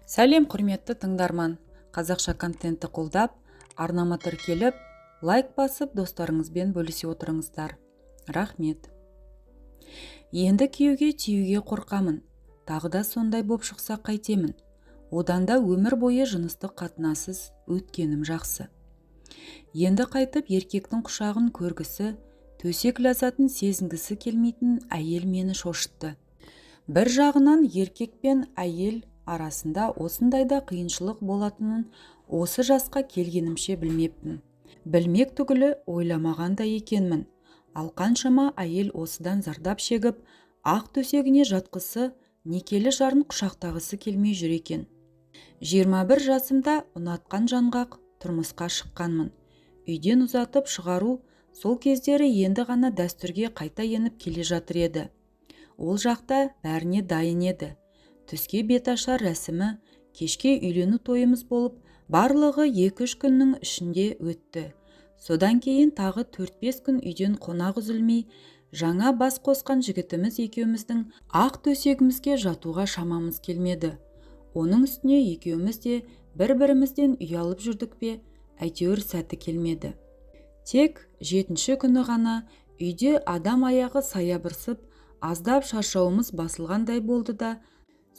Сәлем, құрметті тыңдарман! Қазақша контентті қолдап, арнама тіркеліп, лайк басып, достарыңызбен бөлісе отырыңыздар. Рахмет! Енді күйеуге тиюге қорқамын. Тағы да сондай боп шықса, қайтемін? Одан да өмір бойы жыныстық қатынассыз өткенім жақсы. Енді қайтып еркектің құшағын көргісі, төсек ләззатын сезінгісі келмейтін әйел мені шошытты. Бір жағынан, еркек пен әйел арасында осындай да қиыншылық болатынын осы жасқа келгенімше білмеппін. Білмек түгілі, ойламаған да екенмін. Ал қаншама әйел осыдан зардап шегіп, ақ төсегіне жатқысы, некелі жарын құшақтағысы келмей жүр екен. 21 жасымда ұнатқан жанға тұрмысқа шыққанмын. Үйден ұзатып шығару сол кездері енді ғана дәстүрге қайта еніп келе жатыр еді. Ол жақта бәріне дайын еді. Түске беташар рәсімі, кешке үйлену тойымыз болып, барлығы 2-3 күннің ішінде өтті. Содан кейін тағы 4-5 күн үйден қонақ үзілмей, жаңа бас қосқан жігітіміз екеуміздің ақ төсегімізге жатуға шамамыз келмеді. Оның үстіне екеуміз де бір-бірімізден ұялып жүрдік пе, әйтеуір сәті келмеді. Тек жетінші күні ғана үйде адам аяғы саябырсып, аздап шаршауымыз басылғандай болды да,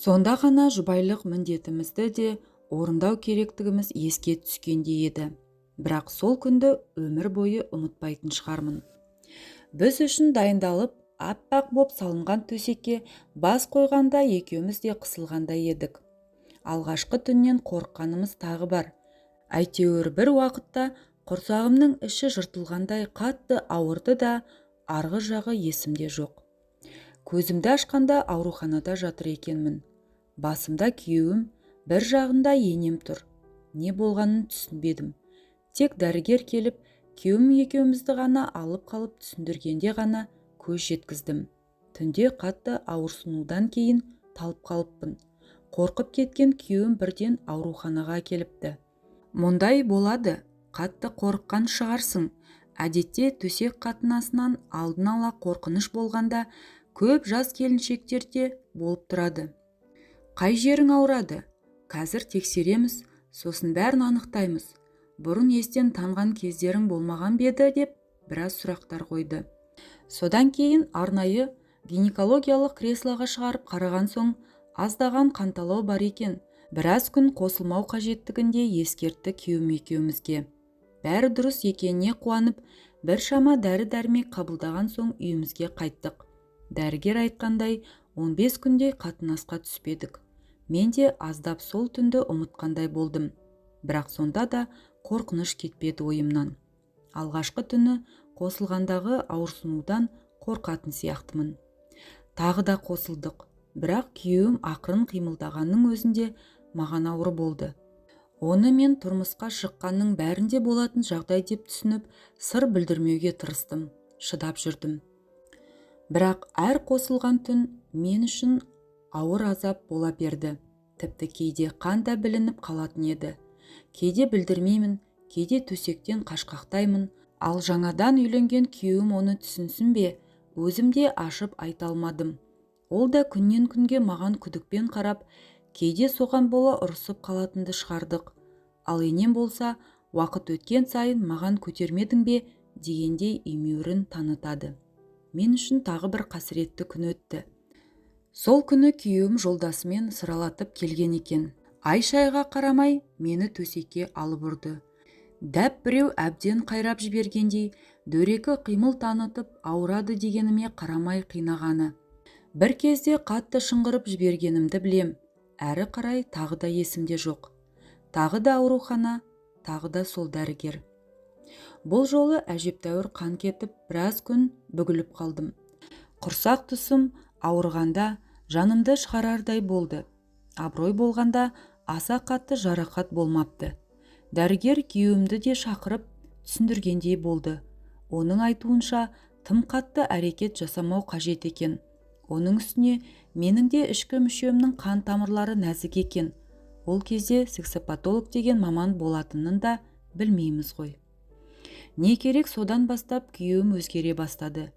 сонда ғана жұбайлық міндетімізді де орындау керектігіміз еске түскендей еді. Бірақ сол күнді өмір бойы ұмытпайтын шығармын. Біз үшін дайындалып, аппақ боп салынған төсекке бас қойғанда екеуміз де қысылғандай едік. Алғашқы түннен қорыққанымыз тағы бар. Әйтеуір бір уақытта құрсағымның іші жыртылғандай қатты ауырды да, арғы жағы есімде жоқ. Көзімді ашқанда ауруханада жатыр екенмін. Басымда күйеуім, бір жағында енем тұр. Не болғанын түсінбедім. Тек дәрігер келіп, күйеуім екеумізді ғана алып қалып түсіндіргенде ғана көз жеткіздім. Түнде қатты ауырсынудан кейін талып қалыппын. Қорқып кеткен күйеуім бірден ауруханаға әкеліпті. «Мұндай болады, қатты қорыққан шығарсың. Әдетте төсек қатынасынан алдын ала қорқыныш болғанда көп жас келіншектерде болып тұрады. Қай жерің ауырады? Қазір тексереміз, сосын бәрін анықтаймыз. Бұрын естен танған кездерің болмаған ба еді?» – деп біраз сұрақтар қойды. Содан кейін арнайы гинекологиялық креслоға шығарып қараған соң, аздаған қанталау бар екен, біраз күн қосылмау қажеттігін де ескертті күйеуім екеумізге. Бәрі дұрыс екеніне қуанып, біршама дәрі-дәрмек қабылдаған соң үйімізге қайттық. Дәрігер айтқандай, 15 күндей қатынасқа түспедік. Мен де аздап сол түнді ұмытқандай болдым. Бірақ сонда да қорқыныш кетпеді ойымнан. Алғашқы түні қосылғандағы ауырсынудан қорқатын сияқтымын. Тағы да қосылдық. Бірақ күйеуім ақырын қимылдағанның өзінде маған ауыр болды. Оны мен тұрмысқа шыққанның бәрінде болатын жағдай деп түсініп, сыр білдірмеуге тырыстым, шыдап жүрдім. Бірақ әр қосылған түн мен үшін ауыр азап бола берді. Тіпті кейде қан да білініп қалатын еді. Кейде білдірмеймін, кейде төсектен қашқақтаймын. Ал жаңадан үйленген күйеуім оны түсінсін бе, өзім де ашып айта алмадым. Ол да күннен күнге маған күдікпен қарап, кейде соған бола ұрысып қалатынды шығардық. Ал енем болса, уақыт өткен сайын маған көтермедің бе дегендей емеурін танытады. Мен үшін тағы бір қасіретті күн өтті. Сол күні күйеуім жолдасымен сыралатып келген екен. Ай-шайға қарамай мені төсекке алып ұрды. Дәп біреу әбден қайрап жібергендей дөрекі қимыл танытып, ауырады дегеніме қарамай қинағаны. Бір кезде қатты шыңғырып жібергенімді білем. Әрі қарай тағы да есімде жоқ. Тағы да аурухана, тағы да сол дәрігер. Бұл жолы әжептәуір қан кетіп, біраз күн бүгіліп қалдым. Құрсақ тұсым ауырғанда жанымды шығарардай болды. Абырой болғанда, аса қатты жарақат болмапты. Дәрігер күйеуімді де шақырып түсіндіргендей болды. Оның айтуынша, тым қатты әрекет жасамау қажет екен. Оның үстіне менің де ішкі мүшемнің қан тамырлары нәзік екен. Ол кезде сексопатолог деген маман болатынын да білмейміз ғой. Не керек, содан бастап күйеуім өзгере бастады.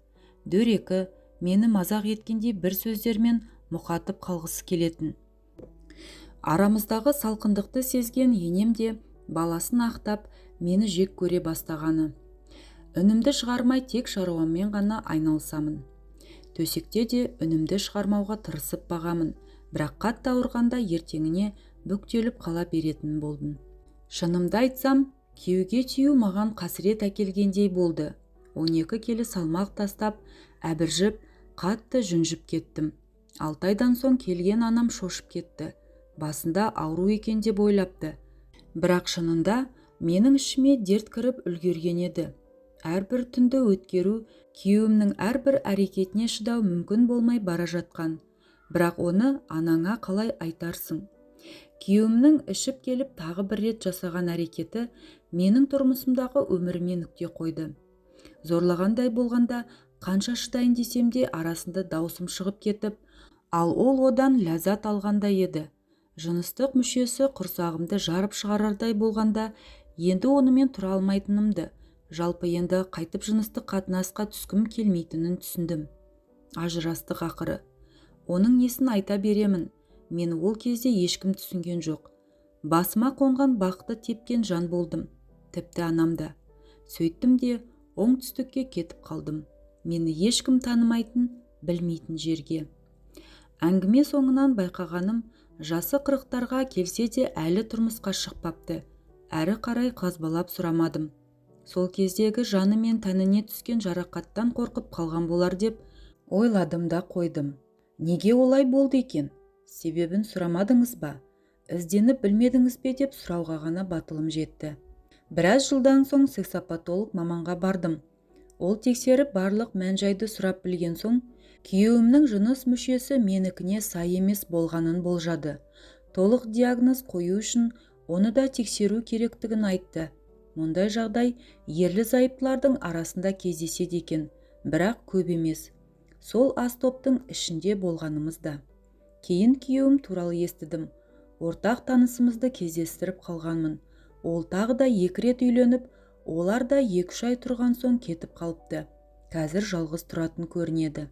Дөрекі, мені мазақ еткендей бір сөздермен мұқатып қалғысы келетін. Арамыздағы салқындықты сезген енем де баласын ақтап, мені жек көре бастағаны. Үнімді шығармай тек шаруаммен ғана айналысамын. Төсекте де үнімді шығармауға тырысып бағамын, бірақ қатты ауырғанда ертеңіне бүктеліп қала беретін болдым. Шынымды айтсам, күйеуге тию маған қасірет әкелгендей болды. 12 келі салмақ тастап, әбіржіп, қатты жүнжіп кеттім. 6 айдан соң келген анам шошып кетті. Басында ауру екен деп ойлапты. Бірақ шынында менің ішіме дерт кіріп үлгерген еді. Әрбір түнді өткеру, күйеуімнің әрбір әрекетіне шыдау мүмкін болмай бара жатқан. Бірақ оны анаңа қалай айтарсың? Күйеуімнің ішіп келіп тағы бір рет жасаған әрекеті менің тұрмысымдағы өміріме нүкте қойды. Зорлағандай болғанда қанша шыдайын десем де арасында даусым шығып кетіп, ал ол одан ләззат алғандай еді. Жыныстық мүшесі құрсағымды жарып шығарардай болғанда енді онымен тұра алмайтынымды, жалпы енді қайтып жыныстық қатынасқа түскім келмейтінін түсіндім. Ажырастық ақыры. Оның несін айта беремін, мен ол кезде ешкім түсінген жоқ. Басыма қонған бақты тепкен жан болдым, тіпті анам да. Сөйттім де оңтүстікке кетіп қалдым. Мені ешкім танымайтын, білмейтін жерге. Әңгіме соңынан байқағаным, жасы 40-тарға келсе де әлі тұрмысқа шықпапты. Әрі қарай қазбалап сұрамадым. Сол кездегі жаны мен тәніне түскен жарақаттан қорқып қалған болар деп ойладым да қойдым. Неге олай болды екен? Себебін сұрамадыңыз ба? Ізденіп білмедіңіз бе деп сұрауға ғана батылым жетті. Біраз жылдан соң сексопатолог маманға бардым. Ол тексеріп барлық мән-жайды сұрап білген соң, күйеуімнің жыныс мүшесі менікіне сай емес болғанын болжады. Толық диагноз қою үшін оны да тексеру керектігін айтты. Мұндай жағдай ерлі-зайыптылардың арасында кездеседі екен, бірақ көп емес. Сол аз топтың ішінде болғанымыз да. Кейін күйеуім туралы естідім. Ортақ танысымызды кездестіріп қалғанмын. Ол тағы да 2 рет үйленіп, олар да 2-3 ай тұрған соң кетіп қалыпты. Қазір жалғыз тұратын көрінеді.